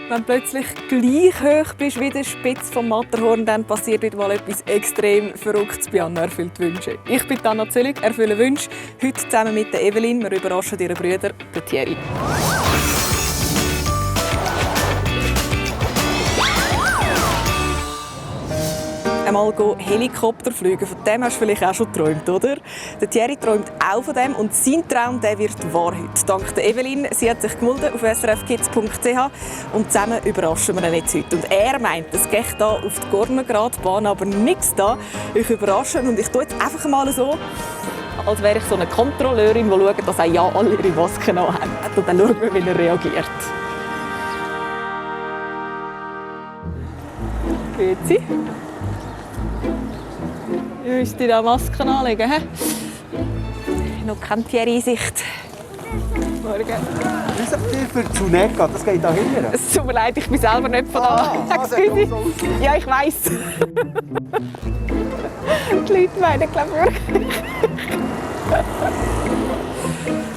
Wenn du plötzlich gleich hoch bist wie der Spitz vom Matterhorn, dann passiert wieder mal etwas extrem Verrücktes bei Anna erfüllt Wünsche. Ich bin Anna Zöllig, erfülle Wünsche. Heute zusammen mit der Evelyn. Wir überraschen ihre Brüder, den Thierry. Einmal Helikopter fliegen, von dem hast du vielleicht auch schon geträumt, oder? Der Thierry träumt auch von dem und sein Traum der wird Wahrheit. Dank der Evelyn, sie hat sich gemeldet auf srfkids.ch und zusammen überraschen wir ihn jetzt heute. Und er meint, es geht hier auf die Gornergratbahn, aber nichts da. Ich überrasche ihn und ich tue jetzt einfach mal so, als wäre ich so eine Kontrolleurin, die schaut, dass auch ja alle ihre Masken anhaben. Und dann schauen wir, wie er reagiert. Grüezi. Ich müsste da Masken anlegen. He? Noch keine Thierry-Sicht. Morgen. Was ist das für Zuneka? Das geht da hinten. Es tut mir leid, ich bin selber nicht von da. Ja, ich weiss. Die Leute meinen, glaube ich, wirklich.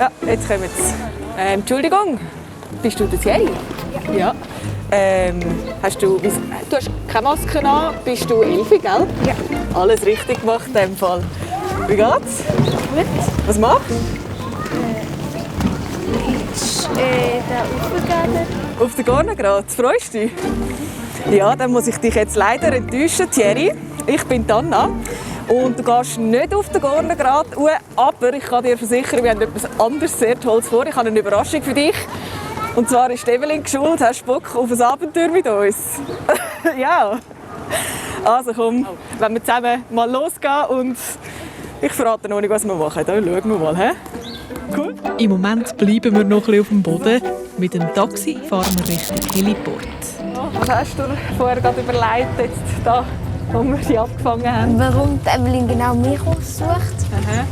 Ja, jetzt kommen sie. Entschuldigung, bist du der Thierry? Ja. Du hast keine Maske an, bist du 11, gell? Ja. Alles richtig gemacht in diesem Fall. Wie geht's? Gut. Was machst du? Da aufgegangen. Auf der Gornergrat. Freust du dich? Ja, dann muss ich dich jetzt leider enttäuschen, Thierry. Ich bin Anna. Und du gehst nicht auf den Gornergrat, aber ich kann dir versichern, wir haben etwas anderes sehr Tolles vor. Ich habe eine Überraschung für dich. Und zwar ist Evelyn geschult. Hast du Bock auf ein Abenteuer mit uns? Ja. Also komm, wenn wir zusammen mal losgehen und ich verrate noch nicht, was wir machen. Da schauen wir mal. He? Cool. Im Moment bleiben wir noch ein bisschen auf dem Boden. Mit dem Taxi fahren wir Richtung Heliport. Was hast du vorher gerade überlegt, jetzt da, wo wir sie abgefangen haben? Warum die Evelyn genau mich aussucht?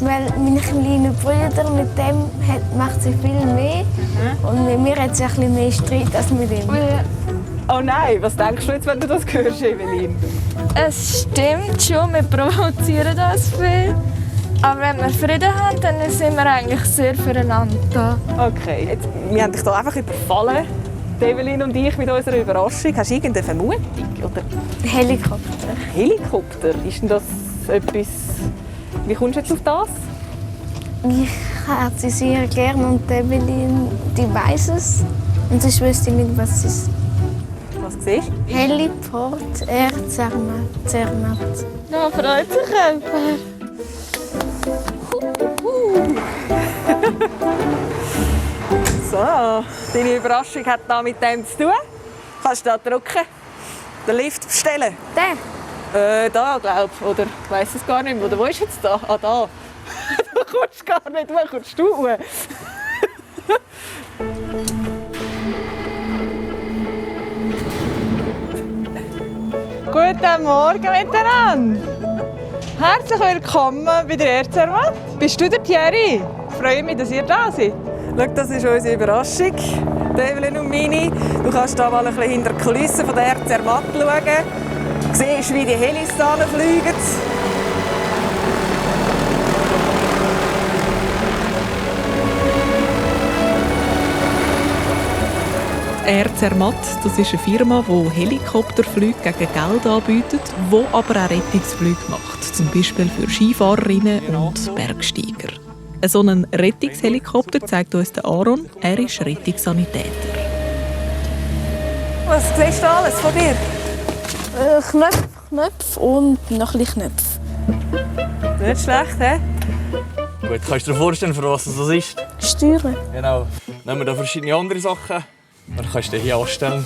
Weil meine kleinen Brüder, mit dem macht sie viel mehr. Und mit mir hat sie ein bisschen mehr Streit als mit ihm. Oh nein, was denkst du jetzt, wenn du das hörst, Evelyn? Es stimmt schon, wir provozieren das viel. Aber wenn wir Frieden haben, dann sind wir eigentlich sehr füreinander da. Okay, jetzt, wir haben dich hier einfach überfallen, Evelyn und ich, mit unserer Überraschung. Hast du irgendeine Vermutung? Oder? Helikopter. Helikopter? Ist denn das etwas... Wie kommst du jetzt auf das? Ich habe sie sehr gerne und die Evelyn, die weiss es. Und sonst wüsste ich nicht, was es ist. Was siehst du? Heliport, Zermatt. Da freut sich jemand. So, deine Überraschung hat da mit dem zu tun. Kannst du da drücken? Den Lift bestellen? Der? Da, glaube ich. Oder ich weiss es gar nicht mehr. Oder wo ist jetzt da? Ah, da. Du kommst gar nicht. Wo kommst du? Guten Morgen miteinander. Herzlich willkommen bei der Zermatt. Bist du der Thierry? Ich freue mich, dass ihr da seid. Schau, das ist unsere Überraschung, Evelyn und meine. Du kannst da mal ein bisschen hinter die Kulissen von der Zermatt schauen. Du siehst, wie die Helis da fliegen. Air Zermatt, das ist eine Firma, die Helikopterflüge gegen Geld anbietet, die aber auch Rettungsflüge macht, zum Beispiel für Skifahrerinnen und Bergsteiger. So einen Rettungshelikopter zeigt uns der Aaron. Er ist Rettungssanitäter. Was siehst du alles von dir? Knöpfe und noch ein bisschen Knöpfe. Nicht schlecht, hä? Gut, kannst du dir vorstellen, für was das ist? Steuern. Genau. Nehmen wir da verschiedene andere Sachen. Dann kannst du den hier anstellen.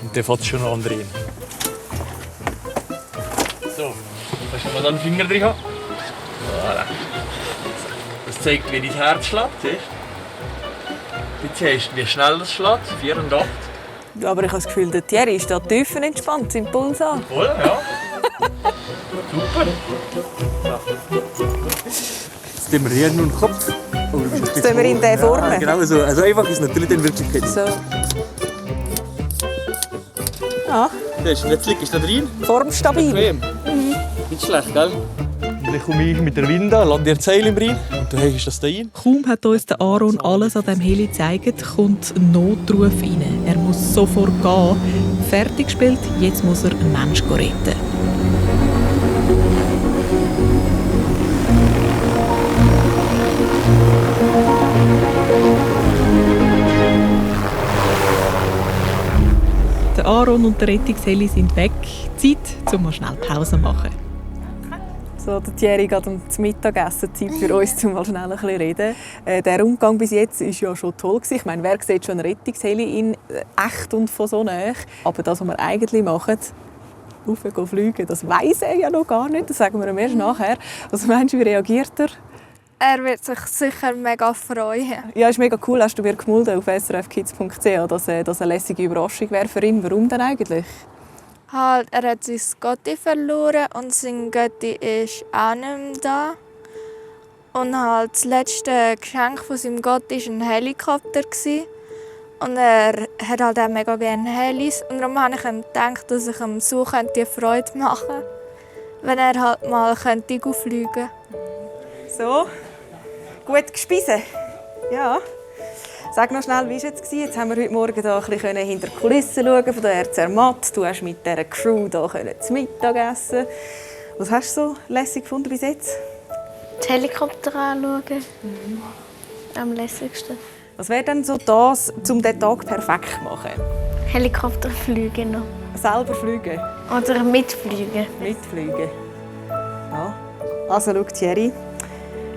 Und dann fährt schon noch andere rein. So, kannst du mal den Finger drin haben. Voilà. Das zeigt, wie dein Herz schlägt. Siehst du? Jetzt siehst du, wie schnell das schlägt. 4 und 8. Aber ich habe das Gefühl, der Thierry ist da tiefenentspannt, sein Puls an. Voll, ja. Super. Jetzt tun wir hier nur den Kopf. Oh, Jetzt tun wir in den Formen. Ja, genau so. Also einfach ist es natürlich in Wirklichkeit. So. Ja, Jetzt liegst du da drin. formstabil. Bequem. Nicht schlecht, gell? Und dann komme ich mit der Winde, lande ihr Seil im Rhein und Du hängst das da rein? Kaum hat uns der Aaron alles an dem Heli gezeigt, kommt ein Notruf rein. Er muss sofort gehen. Fertig gespielt, jetzt muss er einen Menschen retten. Der Aaron und der Rettungsheli sind weg. Zeit, um mal schnell Pause zu machen. So, der Thierry geht zum Mittagessen. Zeit für uns, um mal schnell ein bisschen reden. Der Rundgang bis jetzt war ja schon toll. Ich meine, wer sieht schon ein Rettungsheli in echt und von so nahe? Aber das, was wir eigentlich machen, rauf fliegen, das weiss er ja noch gar nicht. Das sagen wir ihm erst nachher. Was meinst du, wie reagiert er? Er wird sich sicher mega freuen. Ja, ist mega cool. Hast du mir gemeldet auf srfkids.ch, dass das eine lässige Überraschung wäre für ihn. Warum denn eigentlich? Halt, er hat sein Götti verloren und sein Götti ist auch nicht mehr da. Und halt, das letzte Geschenk von seinem Götti war ein Helikopter. Und er hat halt auch mega gerne Helis. Und darum habe ich ihm gedacht, dass ich ihm so die Freude machen könnte, wenn er halt mal fliegen könnte. So, gut gespeisen. Ja. Sag noch schnell, wie war es? Jetzt haben wir heute Morgen hier ein bisschen hinter die Kulissen schauen von der RZ Matt. Du hast mit dieser Crew hier zu Mittag essen. Was hast du so lässig gefunden bis jetzt? Die Helikopter anschauen. Am lässigsten. Was wäre denn so das, um diesen Tag perfekt zu machen? Helikopter fliegen noch. Selber fliegen? Oder mitfliegen. Mitfliegen. Ja. Also schau, Thierry,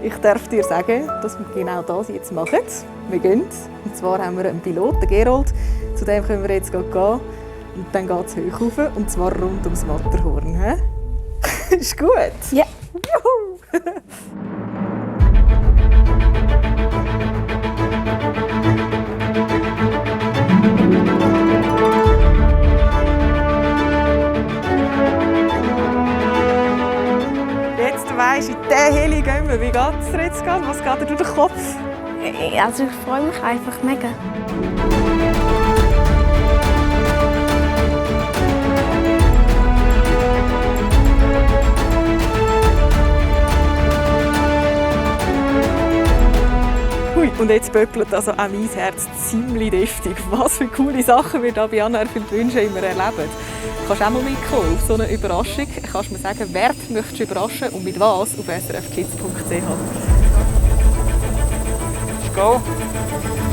ich darf dir sagen, dass wir genau das jetzt machen. Wir gehen. Und zwar haben wir einen Piloten, den Gerold. Zu dem können wir jetzt gehen. Und dann geht es hoch rauf, und zwar rund ums Matterhorn. He? Ist gut? Ja. Juhu! Jetzt weisst du, in diesen Heli gehen wir. Wie geht es dir jetzt? Was geht dir durch den Kopf? Also ich freue mich einfach mega. Hui, und jetzt böppelt also auch mein Herz ziemlich deftig. Was für coole Sachen wir hier bei Anna erfüllt Wünsche immer erleben. Du kannst auch mal mitkommen auf so eine Überraschung. Kannst mir sagen, wer möchtest du überraschen und mit was auf srfkids.ch. Go.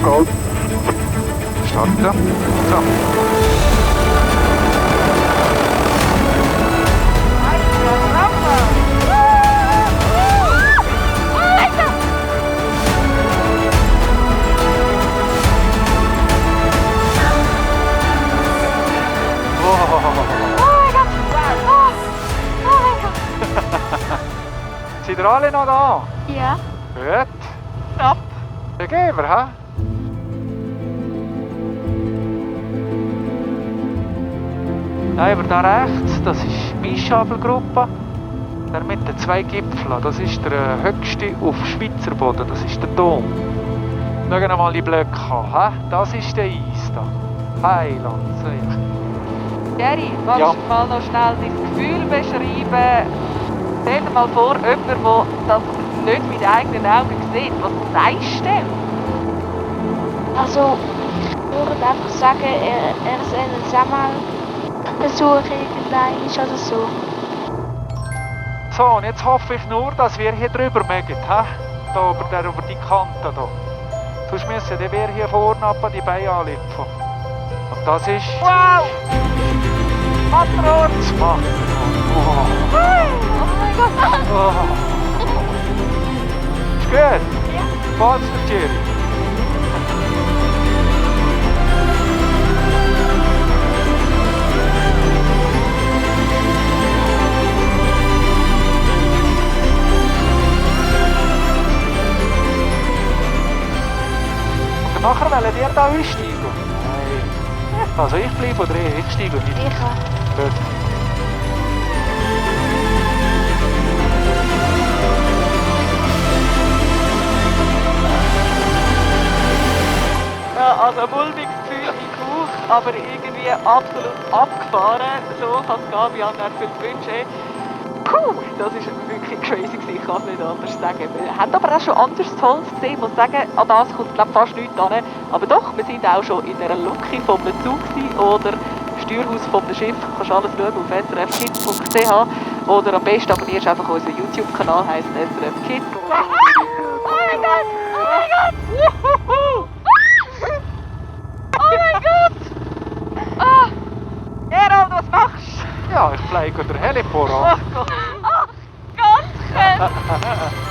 Go. Starten. So. Seid ihr alle noch da? Ja. Gut. Ab. Dann gehen wir, hä? Da haben wir da rechts, das ist die Maischabelgruppe. Der mit den 2 Gipfeln, das ist der höchste auf Schweizer Boden, das ist der Dom. Schauen wir mal die Blöcke an, hä? Das ist der Eis da. Heiland, Jerry, willst du mal noch schnell dein Gefühl beschreiben? Stell dir mal vor, jemand, der das nicht mit eigenen Augen sieht. Was sagst du denn? Also, ich würde einfach sagen, er soll uns auch mal besuchen irgendwann oder so. So, und jetzt hoffe ich nur, dass wir hier drüber mögen, hä? Da über die Kante da. Sonst müssen wir hier vorne ab die Beine anlüpfen. Und das ist... Wow! Matterhorn! Das Matterhorn. Oh. Oh mein Gott! Oh. Ist gut? Ja. Gefällt's dir, Jerry? Und nachher wollen wir da einsteigen? Nein. Also ich bleibe oder ich steige nicht? Ich auch. Gut. Ja, also ein mulmiges Gefühl im Bauch, aber irgendwie absolut abgefahren. So kann es gehen, wie an erfüllt Wünsche. Das war wirklich crazy, ich kann es nicht anders sagen. Wir haben aber auch schon anderes Tolles gesehen, muss sagen, an das kommt glaub, fast nichts an. Aber doch, wir sind auch schon in einer Luke von einem Zug oder Steuerhaus von einem Schiff. Du kannst alles schauen auf srfkids.ch oder am besten abonnierst einfach unseren YouTube-Kanal, heisst SRF Kids. Oh mein Gott! Oh mein Gott! Oh mein Gott! Ah! Gerald, was machst du? Ja, ich fliege den Heli voran. Oh Gott! Ach, ganz schön!